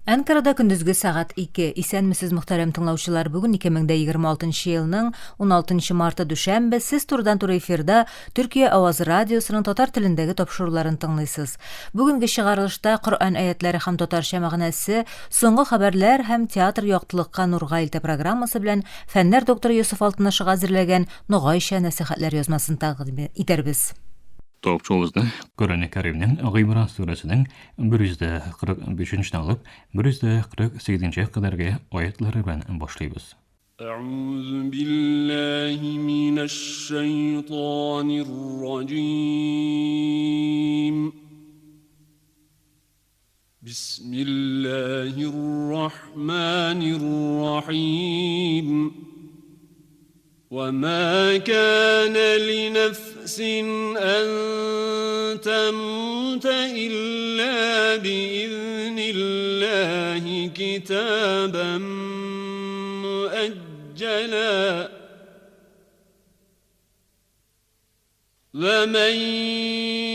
Әнкарада көндезге сәгать 2. Исәнмесез, мөхтәрәм тыңлаучылар. Бүген 2026 елның 16 марты дүшәмбе. Сез турыдан-туры эфирда Төркия авазы радиосының татар телендәге тапшыруларын тыңлыйсыз. Бүгенге чыгарылышта Коръән аятләре һәм татарча мәгънәсе, соңгы хәбәрләр һәм театр яктылыкка нурга илтә программасы белән фәннәр докторы Йосыф Алтынашык әзерләгән Ногайча нәсыйхәтләр язмасын тәкъдим итәрбез. Тапшыруыбызны Коръән Кәримнең Гыймран сүрәсенең 145 нче алып 148 нче кадәрге аятлары белән башлыйбыз. Әгъузу биллаһи минәш-шәйтанир-раҗим. Бисмиллаһир-рахманир-рахим. وما كان لنفس أن تموت إلا بإذن الله كتابا مؤجلا ومن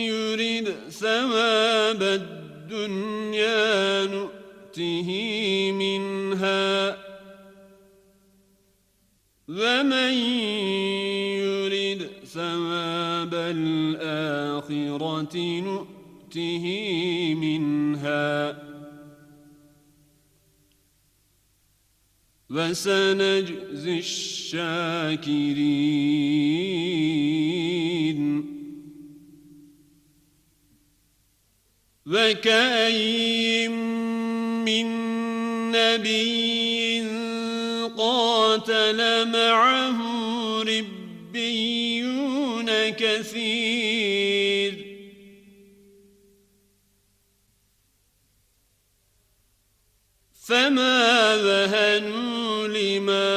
يرد ثواب الدنيا نؤته منها ومن يرد ثواب الآخرة نؤته منها وسنجزي الشاكرين وكأي من نبي قاتل معه ربيون كثير فما وهنوا لما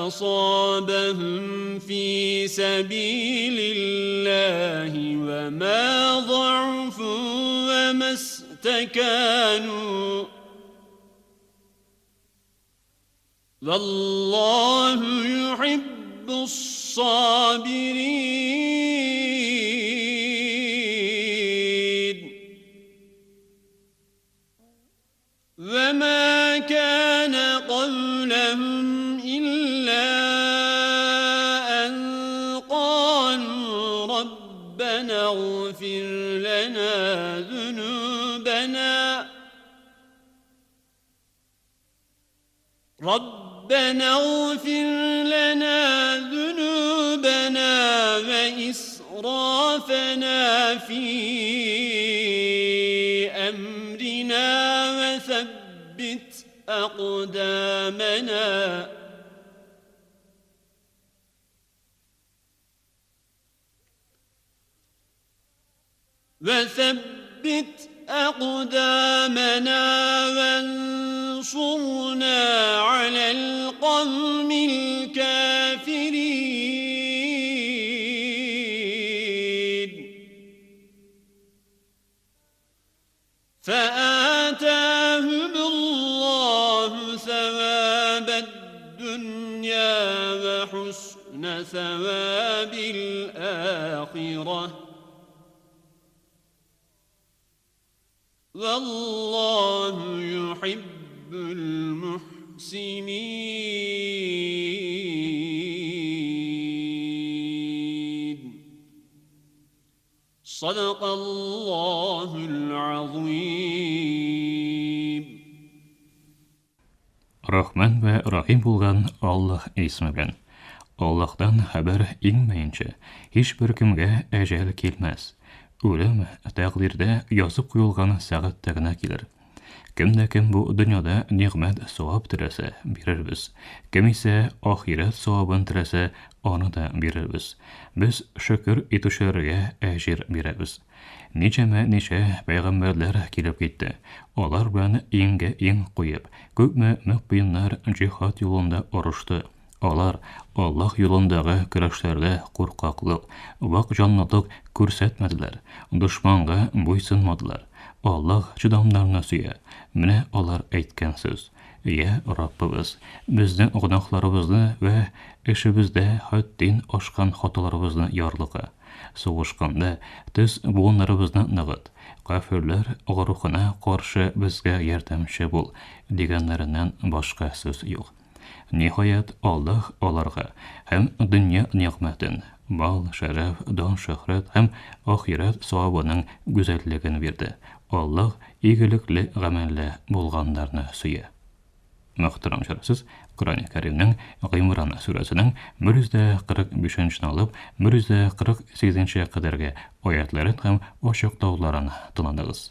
أصابهم في سبيل الله وما ضعفوا وما استكانوا والله يحب الصابرين وما كان قولهم إلا أن قالوا ربنا اغفر لنا ذنوبنا ربنا اغفر لنا ذنوبنا وإسرافنا في أمرنا وثبت أقدامنا وثبت أقدامنا وانصرنا على القوم الكافرين فآتاهم الله ثواب الدنيا وحسن ثواب الآخرة والله يحب المحسنين Садакаллахул азыйм. Рахман вә Рахим булган Аллаһ исеме белән. Аллаһтан хәбәр иңмәенчә, һичбер кемгә әҗәл килмәс. Үлем тәкъдирдә язып куелган сәгатьтә генә килер. Кем дә кем бу дөньяда нигъмәт, савап теләсә, бирербез. Кем исә ахирәт савабын теләсә, аны да бирербез. Без шөкер итүчеләргә әҗер бирәбез. Ничәмә-ничә пәйгамбәрләр килеп китте. Алар белән иңгә-иң куеп, күпме мөкъминнәр җиһад юлында орышты. Алар Аллаһ юлындагы көрәшләрдә куркаклык, вак җанлылык күрсәтмәделәр, дошманга буйсынмадылар. Аллаһ чыдамнарны сөя. Менә алар әйткән сүз, Йә Раббыбыз, безнең гөнаһларыбызны вә эшебездә хәттин ашкан хаталарыбызны ярлыка. Сугышканда төз буыннарыбызны ныгыт. Кафирләр горуһына каршы безгә ярдәмче бул, дигәннәреннән башка сүз юк. Ниһаять, Аллаһ аларга һәм дөнья нигъмәтен, мал, шәрәф, дан-шөһрәт һәм ахирәт савабының гүзәллеген бирде. Аллаһ игелекле гамәлле булганнарны сөя. Мөхтәрәм сез Коръән Кәримнең Гыймран сүрәсенең 145 нче алып 148 нче кадәрге аятләрен һәм ачыклауларын тыңладыгыз.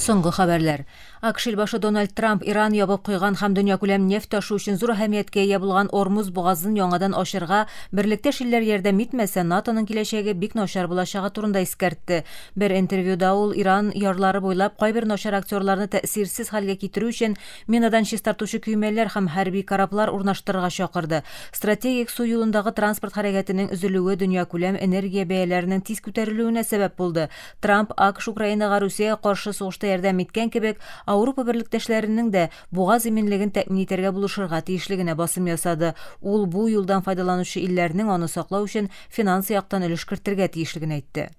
Соңгы хәбәрләр. АКШ илбашы Дональд Трамп Иран ябып куйган һәм дөньякүләм нефть ташу өчен зур әһәмияткә ия булган Ормуз бугазын яңадан ачырга Берлектәш илләр ярдәм итмәсә, НАТОның киләчәге бик начар булачагы турында искәртте. Бер интервьюда ул Иран ярлары буйлап кайбер начар актерларны тәэсирсез хәлгә китерү өчен минадан чистартучы көймәләр һәм хәрби кораблар урнаштырырга чакырды. Стратегик су юлындагы транспорт хәрәкәтенең өзелүе дөньякүләм энергия бәяләренең тиз күтәрелүенә сәбәп булды. Трамп АКШ Украинага Русиягә каршы сугышта ярдәм иткән кебек, Ауропа берлектәшләренең дә бугаз иминлеген тәэмин итәргә булышырга тиешлегенә басым ясады. Ул бу юлдан файдаланучы илләрнең аны саклау өчен финанс яктан өлеш кертергә тиешлеген әйтте.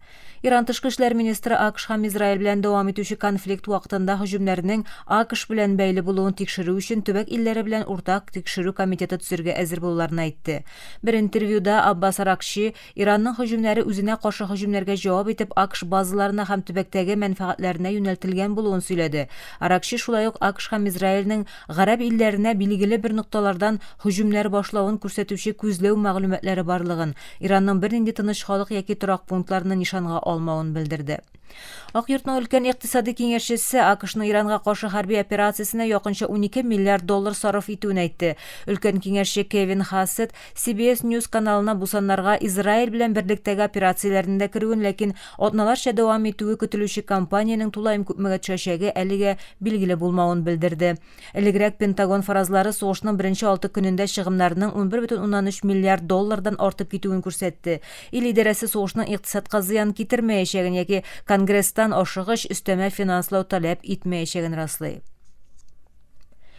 Иран тышкы эшләр министры АКШ һәм Израиль белән дәвам итүче конфликт вакытында һөҗүмнәрнең АКШ белән бәйле булуын тикшерү өчен төбәк илләре белән уртак тикшерү комитеты төзергә әзер булуларын әйтте. Бер интервьюда Аббас Аракчи Иранның һөҗүмнәре үзенә каршы һөҗүмнәргә җавап итеп АКШ базаларына һәм төбәктәге мәнфәгатьләренә юнәлтелгән булуын сөйләде. Аракчи шулай ук АКШ һәм Израильнең гарәп илләренә билгеле бер нокталардан һөҗүмнәр башлавын күрсәтүче күзләү мәгълүматлары барлыгын, Иранның бернинди тыныч халык яки торак пунктларны нишанга алмавын белдерде. Ак йортның өлкән икътисади киңәшчесе АКШның Иранга каршы хәрби операциясенә якынча 12 миллиард доллар сарыф итүен әйтте. Өлкән киңәшче Кевин Хассет CBS News каналына бу саннарга Израиль белән берлектәге операцияләрнең дә керүен, ләкин атналарча дәвам итүе көтелүче кампаниянең тулаем күпмегә төшәчәге әлегә билгеле булмавын белдерде. Элегрәк Пентагон фаразлары сугышның беренче алты көнендә чыгымнарның 11,3 миллиард доллардан артып китүен күрсәтте. Ил идарәсе сугышның икътисадка зыян китермәячәген яки Конгресстан ашыгыч өстәмә финанслау таләп итмәячәген раслый.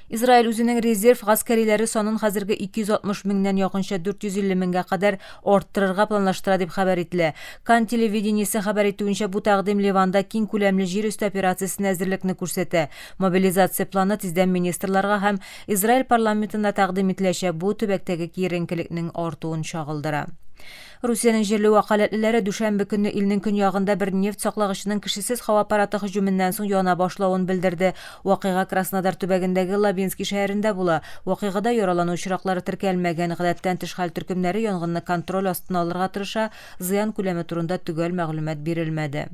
Израиль үзенең резерв гаскәриләре санын хәзерге 260 меңнән якынча 450 меңгә кадәр арттырырга планлаштыра дип хәбәр ителә. Кан телевидениесе хәбәр итүенчә, бу тәкъдим Ливанда киң күләмле җир өсте операциясенә әзерлекне күрсәтә. Мобилизация планы тиздән министрларга һәм Израиль парламентына тәкъдим ителәчәк, бу төбәктәге киеренкелекнең артуын чагылдыра. Русиянең җирле вәкаләтлеләре дүшәмбе көнне илнең көньягында бер нефть саклагычының кешесез һава аппараты һөҗүменнән соң яна башлавын белдерде. Вакыйга Краснодар төбәгендәге Лабинский шәһәрендә була. Вакыйгада яралану очраклары теркәлмәгән. Гадәттән тыш хәл төркемнәре янгынны контроль астына алырга тырыша, зыян күләме турында төгәл мәгълүмат бирелмәде.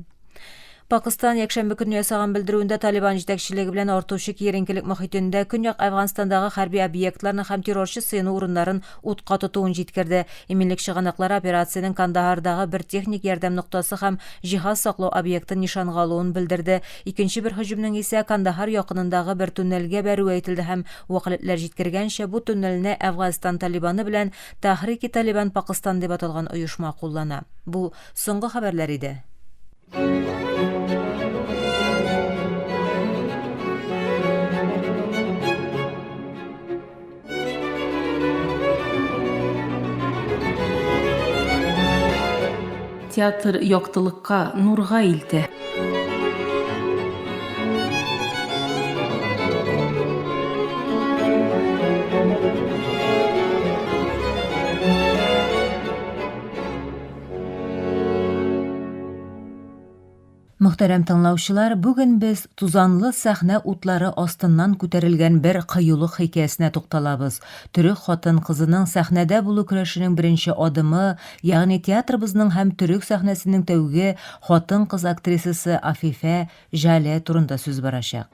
Пакыстан якшәмбе көнне ясаган белдерүендә Талибан җитәкчелеге белән артучы киеренкелек мохитендә Көньяк Әфганстандагы хәрби объектларны һәм террорчы сыену урыннарын утка тотуын җиткерде. Иминлек чыганаклары операциянең Кандаһардагы бер техник ярдәм ноктасы һәм җиһаз саклау объектын нишанга алуын белдерде. Икенче бер һөҗүмнең исә Кандаһар якынындагы бер туннельгә бәрүе әйтелде һәм вәкаләтләр җиткергәнчә, бу туннельне Әфганстан Талибаны белән Тахрики-Талибан Пакыстан дип аталган оешма куллана. Бу соңгы хәбәрләр иде. Театр яктылыкка, нурга илтә. Мөхтәрәм тыңлаучылар, бүген без тузанлы сәхнә утлары астыннан күтәрелгән бер кыюлык хикәясенә тукталабыз. Төрек хатын-кызының сәхнәдә булу көрәшенең беренче адымы, ягъни театрыбызның һәм төрек сәхнәсенең тәүге хатын-кыз актрисасы Афифә Җале турында сүз барачак.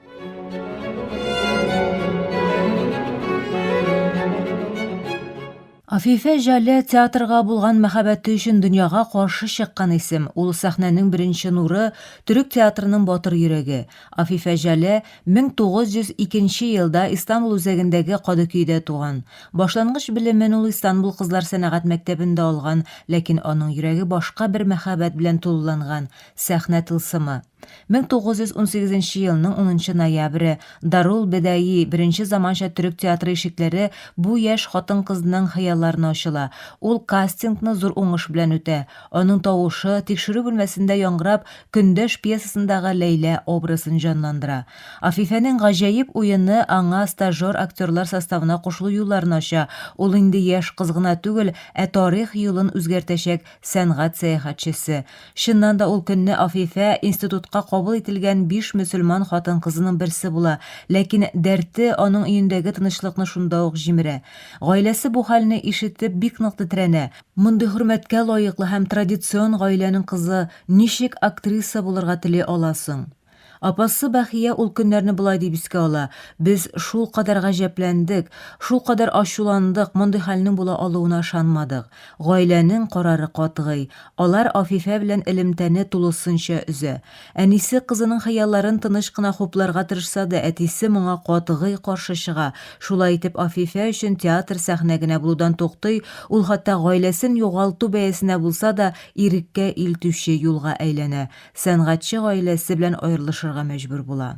Афифә Җале театрга булган мәхәббәте өчен дөньяга каршы чыккан исем. Ул сәхнәнең беренче нуры, төрек театрының батыр йөрәге. Афифә Җале 1902 нче елда Истанбул үзәгендәге Кадыкөйдә туган. Башлангыч белемен ул Истанбул кызлар сәнәгать мәктәбендә алган, ләкин аның йөрәге башка бер мәхәббәт белән тулыланган, сәхнә тылсымы. 1918 елның 10 ноябре Дарул Бедаи беренче заманча төрек театры ишекләре бу яшь хатын-кызның хыялларына ачыла. Ул кастингны зур уңыш белән үтә. Аның тавышы, тикшерү бүлмәсендә яңгырап, Көндәш пьесасындагы Ләйлә образын җанландыра. Афифәнең гаҗәеп уены аңа стажер актерлар составына кушылу юлларын ача, ул инде яшь кыз гына түгел, ә тарих юлын үзгәртәчәк сәнгать сәяхәтчесе. Чыннан да ул көнне Афифә институтка кабул ителгән биш мөселман хатын-кызының берсе була, ләкин дәрте аның өендәге тынычлыкны шунда ук җимерә. Гаиләсе бу хәлне ишетеп бик нык тетрәнә. Мондый хөрмәткә лаеклы һәм традицион гаиләнең кызы ничек актриса булырга тели ала соң? Апасы Бәхия ул көннәрне болай дип искә ала, Без шулкадәр гаҗәпләндек, шулкадәр ачуландык, мондый хәлнең була алуына ышанмадык. Гаиләнең карары катгый, алар Афифә белән элемтәне тулысынча өзә. Әнисе кызының хыялларын тыныч кына хупларга тырышса да, әтисе моңа катгый каршы чыга. Шулай итеп, Афифә өчен театр сәхнә генә булудан туктый, ул хәтта гаиләсен югалту бәясенә булса да, иреккә илтүче юлга әйләнә. Сәнгатьче гаиләсе белән аерылышырга мәҗбүр була.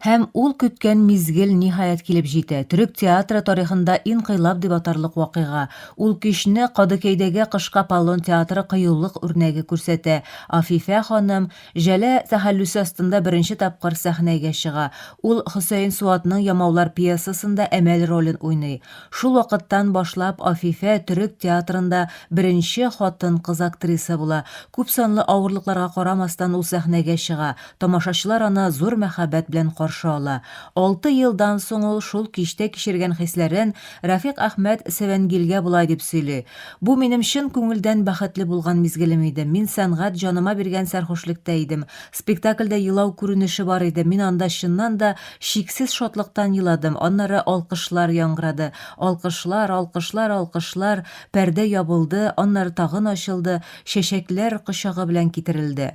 Һәм ул көткән мизгел ниһаять килеп җитә. Төрек театры тарихында инкыйлаб дип атарлык вакыйга. Ул кичне Кадыкәйдәге Кышкы Аполлон театры кыюлык үрнәге күрсәтә. Афифә ханым Җәлә тәхәллүсе астында беренче тапкыр сәхнәгә чыга. Ул Хөсәен Суатның Ямаулар пьесасында Әмәл ролен уйный. Шул вакыттан башлап Афифә төрек театрында беренче хатын-кыз актриса була. Күпсанлы авырлыкларга карамастан ул сәхнәгә чыга, тамашачылар аны зур мәхәббәт белән каршы ала. Алты елдан соң ул шул кичтә кичергән хисләрен Рәфыйк Әхмәт Сәвәнгилгә болай дип сөйли, Бу минем чын күңелдән бәхетле булган мизгелем иде. Мин сәнгать җаныма биргән сәрхушлектә идем. Спектакльдә елау күренеше бар иде, мин анда чыннан да Чиксез шатлыктан еладым, аннары алкышлар яңгырады. Алкышлар, алкышлар, алкышлар, пәрдә ябылды, аннары тагын ачылды, чәчәкләр кочагы белән китерелде.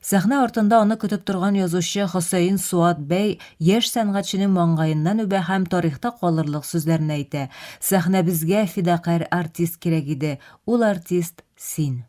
Сәхнә артында аны көтеп торган язучы Хөсәен Суат бәй яшь сәнгатьченең маңгаеннан үбә һәм тарихта калырлык сүзләрне әйтә, Сәхнәбезгә фидакарь артист кирәк иде, ул артист, син.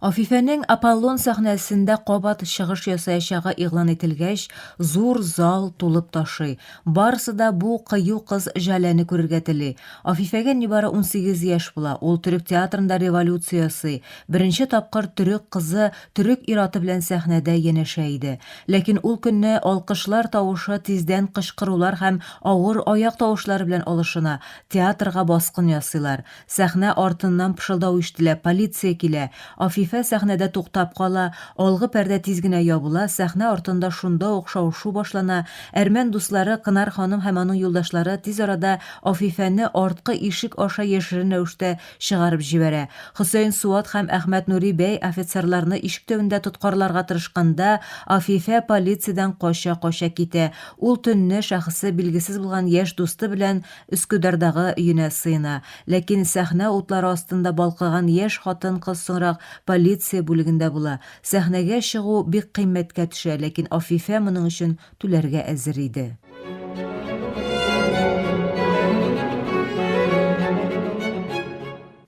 Афифәнең Аполлон сәхнәсендә кабат чыгыш ясаячагы игълан ителгәч, зур зал тулып ташый. Барысы да бу кыю кыз Җаләне күрергә тели. Афифәгә нибары 18 яшь була, ул төрек театрында революция ясый, беренче тапкыр төрек кызы төрек ир-аты белән сәхнәдә янәшә иде. Ләкин ул көнне алкышлар тавышы тиздән кычкырулар һәм авыр аяк тавышлары белән алышына, театрга баскын ясыйлар. Сәхнә артыннан пышылдау ишетелә, полиция килә. Афифә сәхнәдә туктап кала, алгы пәрдә тиз генә ябыла, сәхнә артында шунда ук шау-шу башлана, әрмән дуслары Кынар ханым һәм аның юлдашлары тиз арада Афифәне арткы ишек аша яшерен рәвештә чыгарып җибәрә. Хөсәен Суат һәм Әхмәт Нури бәй офицерларны ишек төбендә тоткарларга тырышканда, Афифә полициядән кача-кача китә. Ул төнне шәхесе билгесез булган яшь дусты белән Өскедардагы өенә сыена. Ләкин сәхнә утлары астында балкыган яшь хатын-кыз соңрак полиция бүлегендә була. Сәхнәгә чыгу бик кыйммәткә төшә, ләкин Афифә моның өчен түләргә әзер иде.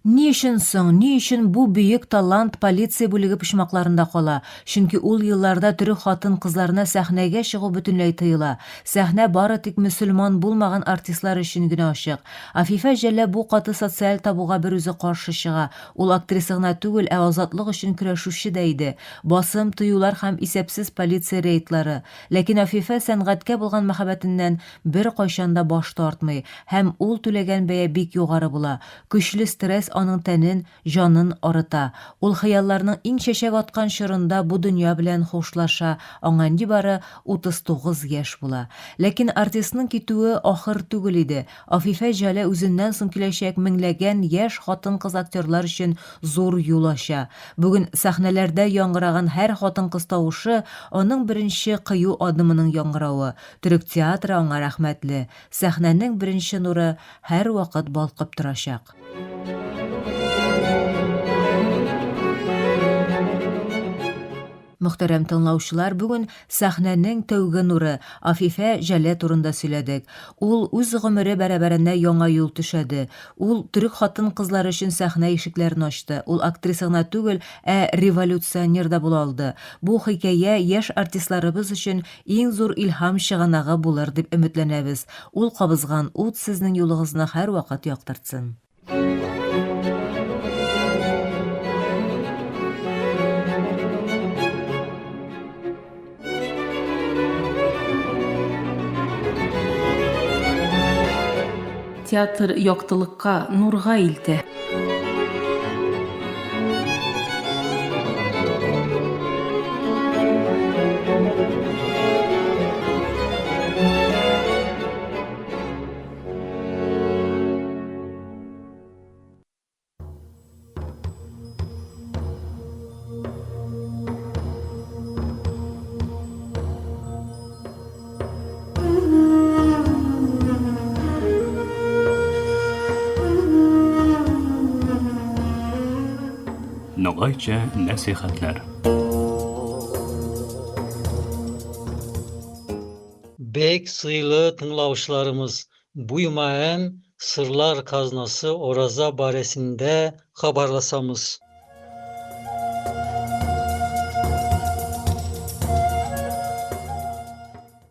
Ни өчен соң, ни өчен бу бөек талант полиция бүлеге почмакларында кала? Чөнки ул елларда төрек хатын-кызларына сәхнәгә чыгу бөтенләй тыела. Сәхнә бары тик мөселман булмаган артистлар өчен генә ачык. Афифә Җәлә бу каты социаль табуга берүзе каршы чыга. Ул актриса гына түгел, ә азатлык өчен көрәшүче дә иде. Басым, тыюлар һәм исәпсез полиция рейдлары. Ләкин Афифә сәнгатькә булган мәхәббәтеннән беркайчан да баш тартмый һәм ул түләгән бәя бик югары була. Көчле стресс аның тәнен, җанын арыта. Ул хыялларның иң чәчәк аткан чорында бу дөнья белән хушлаша, аңа нибары 39 яшь була. Ләкин артистның китүе ахыр түгел иде. Афифә Җалә үзеннән соң киләчәк меңләгән яшь хатын-кыз актерлар өчен зур юл ача. Бүген сәхнәләрдә яңгыраган һәр хатын-кыз тавышы, аның беренче кыю адымының яңгыравы. Төрек театры аңа рәхмәтле. Сәхнәнең беренче нуры һәрвакыт балкып торачак. Мөхтәрәм тыңлаучылар, бүген сәхнәнең тәүге нуры, Афифә Җәлә турында сөйләдек. Ул үз гомере бәрабәренә яңа юл түшәде. Ул төрек хатын-кызлары өчен сәхнә ишекләрен ачты. Ул актриса гына түгел, ә революционер да була алды. Бу хикәя яшь артистларыбыз өчен иң зур илһам чыганагы булыр дип өметләнәбез. Ул кабызган ут сезнең юлыгызны һәрвакыт яктыртсын. Театр яктылыкка, нурга илтә. Ногайча нәсихәтләр. Бек сыйлы тыңлаучыларымыз, Buymaen Sırlar Kaznası Oraza baresinde habarlasamız.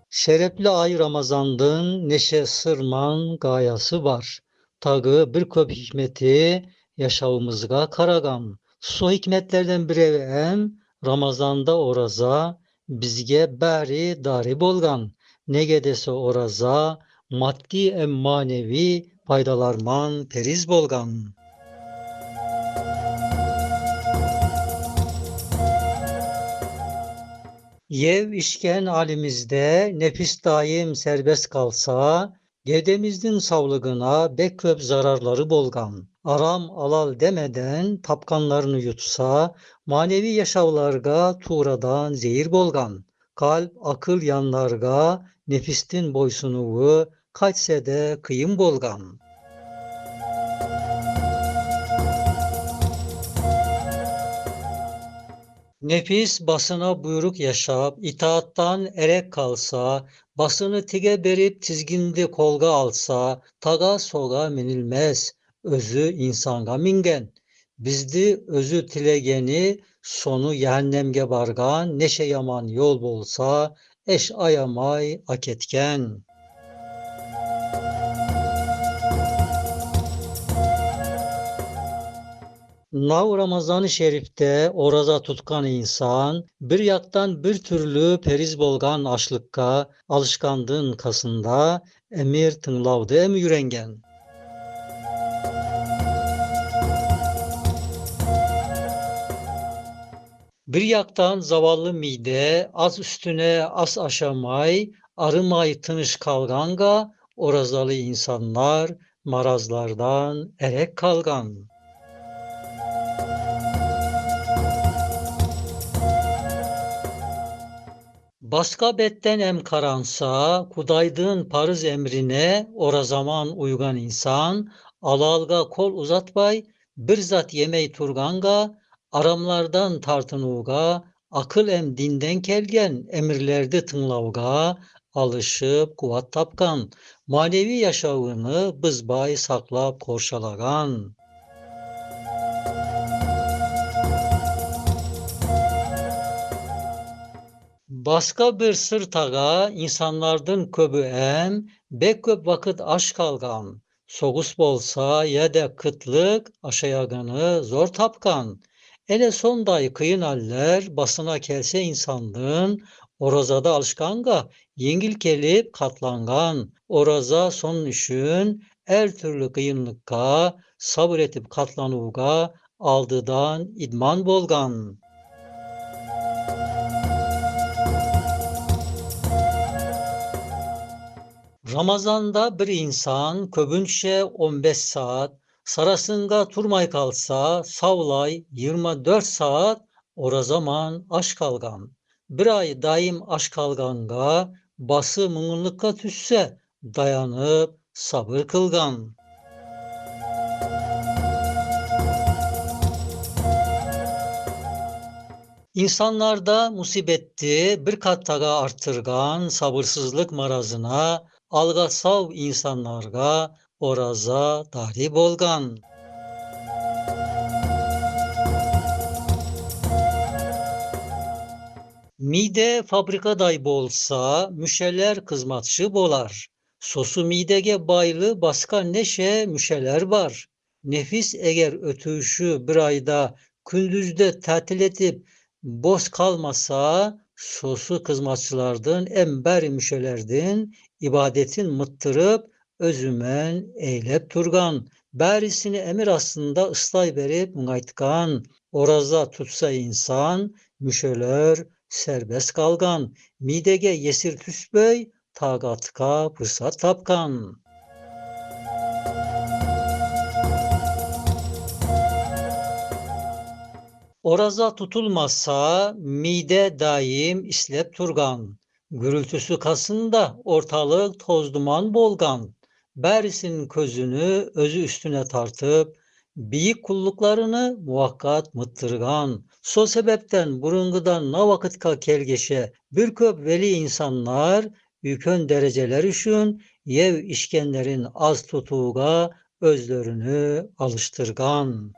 Şerefli ay Ramazandın neşe sırman gayası var. Tagı bir köp hikmeti yaşavımızga karagam. Su hikmetlerden birevi em Ramazanda oraza bizge bari dari bolgan. Nege dese oraza maddi em manevi faydalarman periz bolgan. Yev işken halimizde nefis daim serbest kalsa, gevdemizin savlığına bek köp zararları bolgan. Aram alal demeden tapkanlarını yutsa, manevi yaşavlarga tuğradan zehir bolgan. Kalp akıl yanlarga nefistin boysunuğu kaçse de kıyım bolgan. Nefis basına buyruk yaşap, itaattan erek kalsa, basını tige berip tizgindi kolga alsa, taga soga minilmez, özü insanga mingen. Bizdi özü tilegeni, sonu cehennemge bargan, neşe yaman yol bolsa, eş ayamay aketken. Nav Ramazan-ı Şerif'te oraza tutkan insan, bir yaktan bir türlü periz bolgan açlıkka alışkandığın kasında emir tınlavdı em yürengen. Bir yaktan zavallı mide az üstüne az aşamay, arımay tınış kalganga, orazalı insanlar marazlardan erek kalgan. Başka betten em karansa, kudaydığın parız emrine ora zaman uygan insan, alalga kol uzatbay, bir zat yemey turganga, aramlardan tartınuga, akıl em dinden kelgen emirlerde tınlavga, alışıp kuvat tapkan, manevi yaşavını bızbay saklap korşalagan. Başka bir sır taga insanlardan köbü em, bek köp vakit aş kalgan. Soğus bolsa ya da kıtlık aşayaganı zor tapkan. Ele sonday kıyın haller basına kelse insandın, orazada alışkanga yengil kelip katlangan. Oraza son düşün, her türlü kıyınlıkka sabır etip katlanuga aldıdan idman bolgan. Ramazanda bir insan köbünçe 15 saat, sarasında turmay kalsa savlay 24 saat orazaman aş kalgan. Bir ay daim aş kalganga bası mıngınlıkka düşse dayanıp sabır kılgan. İnsanlarda musibetdi bir kat taga arttırgan sabırsızlık marazına alga sav insanlarga oraza dari bolgan. Mide fabrikaday bolsa müşeler kızmatçı bolar. Sosu midege baylı baska neşe müşeler var. Nefis eğer ötüşü bir ayda kündüzde tatil etip boş kalmasa sosu kızmatçılardan en müşelerdin ibadetin mıttırıp özümen eylep turgan. Bärisini emir aslında ıslay berip mungaytkan. Oraza tutsa insan müşeler serbest kalgan. Midege yesir tüsböy tagatka fırsat tapkan. Oraza tutulmasa mide daim islep turgan. Gürültüsü kasında ortalık toz duman bolgan. Bärisinin közünü özü üstüne tartıp biyik kulluklarını muhakkat mıttırgan. So sebepten burungudan na vakıtka kelgeşe bir köp veli insanlar ülkön dereceler üçün yev işkenlerin az tutuğuga özlerini alıştırgan.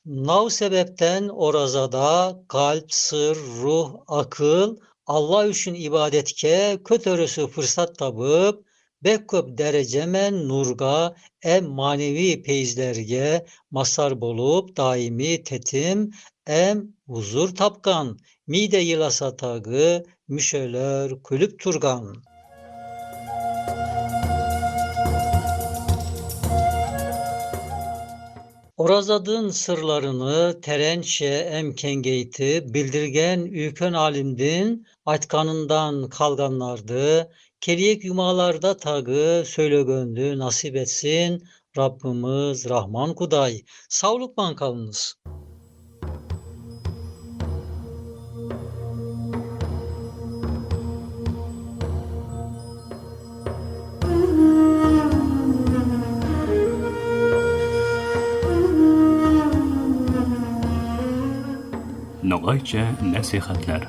Nav sebepten orazada kalp, sır, ruh, akıl Allah üçün ibadetke kötörüsü fırsat tapıp bek köp derecemen nurga em manevi peyizlerge masar bolup daimi tetim em huzur tapkan mide yılasa tagı müşeler külüp turgan. Orazadın sırlarını terençe em kengeyti bildirgen ülkön alimdin aytkanından kalganlardı. Keliyek yumalarda tagı söylөгöndü nasip etsin Rabbimiz Rahman Kuday. Savlukman kalınız. Ногайча нәсихәтләр.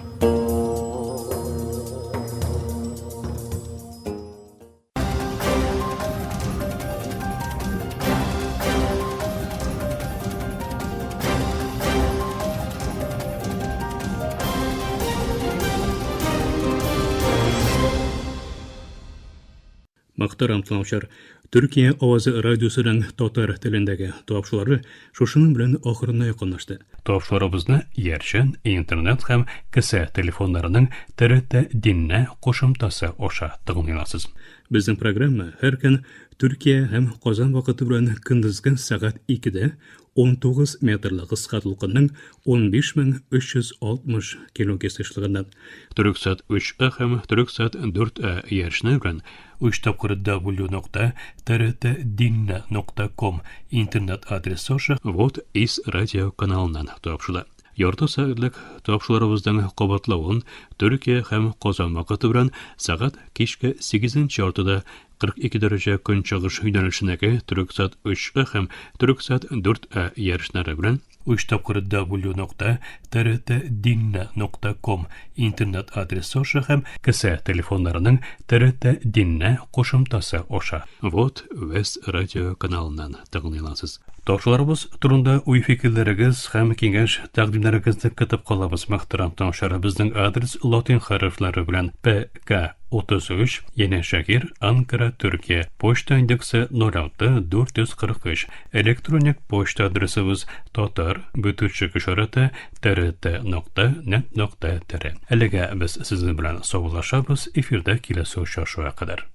Мөхтәрәм тыңлаучылар, Төркия авазы радиосының татар телендәге тапшырулары шушының белән ахырына якынлашты. Тапшыруларыбызны иярчен интернет һәм кесә телефоннарының ТРТ Динне кушымтасы аша тыңлый аласыз. Безнең программа һәр көн Төркия һәм Казан вакыты белән көндезге сәгать 2-дә 19 метрлы кыска дулкынның 15360 килогерц ешлыгыннан Төрексат 3А һәм Төрексат 4А иярчене белән 3 тапкыр w.trtdinne.com интернет адресы аша Вот из радио каналыннан тапшыла. Ярты сәгатьлек тапшыруларыбызның кабатлавын Төркия һәм Казан вакыты белән сәгать кичке 8:30-да 42 дәрәҗә көнчыгыш юнәлешендәге Төрексат 3А һәм Төрексат 4А иярченнәре белән 3 тапкыр w.trtdinne.com интернет адресы аша һәм кесә телефоннарының ТРТ Динне кушымтасы аша Вот Вест радио каналыннан тыңлый аласыз. Тапшыруларыбыз турында уй-фикерләрегез һәм киңәш тәкъдимнәрегезне көтеп калабыз. Мөхтәрәм тыңлаучылар, безнең адрес латин хәрефләре белән ПК 33 Yenişehir, Ankara, Türkiye. Poçta индексы 06 443. Elektronik poçta adresimiz tatar бүтүчек ишарәте trt.net.tr. Әлегә без сезнең белән саубуллашабыз. Эфирдә киләсе очрашуга кадәр.